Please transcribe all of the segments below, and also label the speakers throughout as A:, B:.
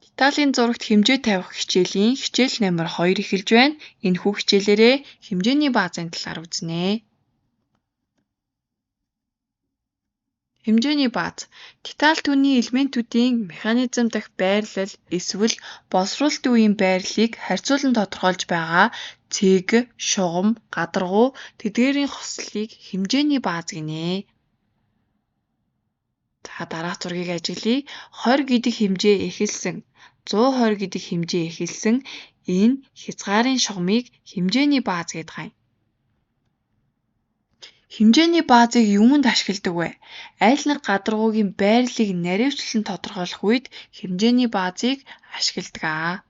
A: Деталийн зурагт хэмжээ тавих хичээлийн хичээл номер 2 эхэлж байна. Энэхүү хичээлээрээ хэмжээний баазын талаар үзнэ. Хэмжээний бааз. Деталь түүний элементүүдийн механизм дахь байрлал эсвэл боловсруулалтын үеийн байрлалыг харьцуулан тодорхойлж байгаа цэг, шугам, гадаргуу тэдгээрийн хослолыг хэмжээний бааз гинэ. За дараах зургийг ажиглая. 20 гэдэг хэмжээ эхэлсэн, 120 гэдэг хэмжээ эхэлсэн энэ хязгаарын шугамыг хэмжээний бааз гэдэг юм. Хэмжээний баазыг юунд ашигладаг вэ? Аль нэг гадаргуугийн байрлалыг наривчлан тодорхойлох үед хэмжээний баазыг ашигладаг.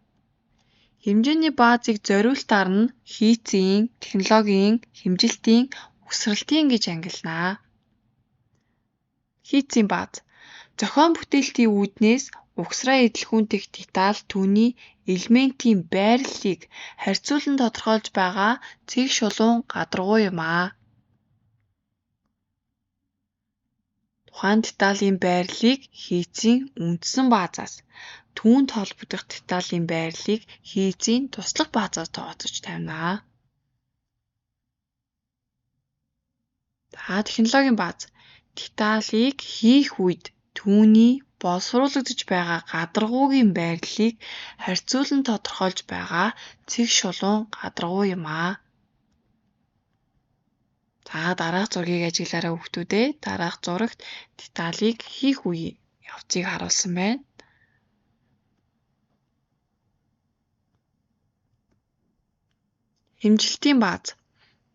A: Хэмжээний баазыг зориултаар нь хийцийн, технологийн, хэмжилтийн, угсралтын гэж ангилна. Хийцийн бааз. Зохион бүтээлтийн үүднээс угсраа эдлэхүүнтэх деталь түүний элементийн байрлалыг харьцуулан тодорхойлж байгаа цэг шулуун гадаргуу юм аа. Тухайн деталийн байрлалыг хийцийн үндсэн баазаас, түүнд холбогдох деталийн байрлалыг хийцийн туслах баазаас тооцож тавина. За технологийн бааз. Деталийг хийх үед түүний боловсруулагдаж байгаа гадаргуугийн байрлалыг харьцуулан тодорхойлж байгаа цэг шулуун гадаргуу юм аа. За дараах зургийг ажиглаарай хүүхдүүдээ. Дараах зурагт деталийг хийх үеийн явцыг харуулсан байна. Хэмжилтийн бааз.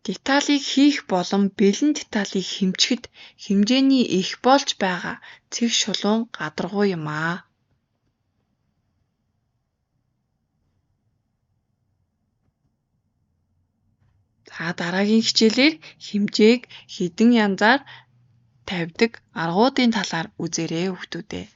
A: Деталийг хийх болон бэлэн деталийг хэмжихэд хэмжээний их болж байгаа цэг шулуун гадаргуу юм аа. За дараагийн хичээлээр хэмжээг хэдэн янзаар тавьдаг аргуудын талаар үзээрэй хүүхдүүдээ.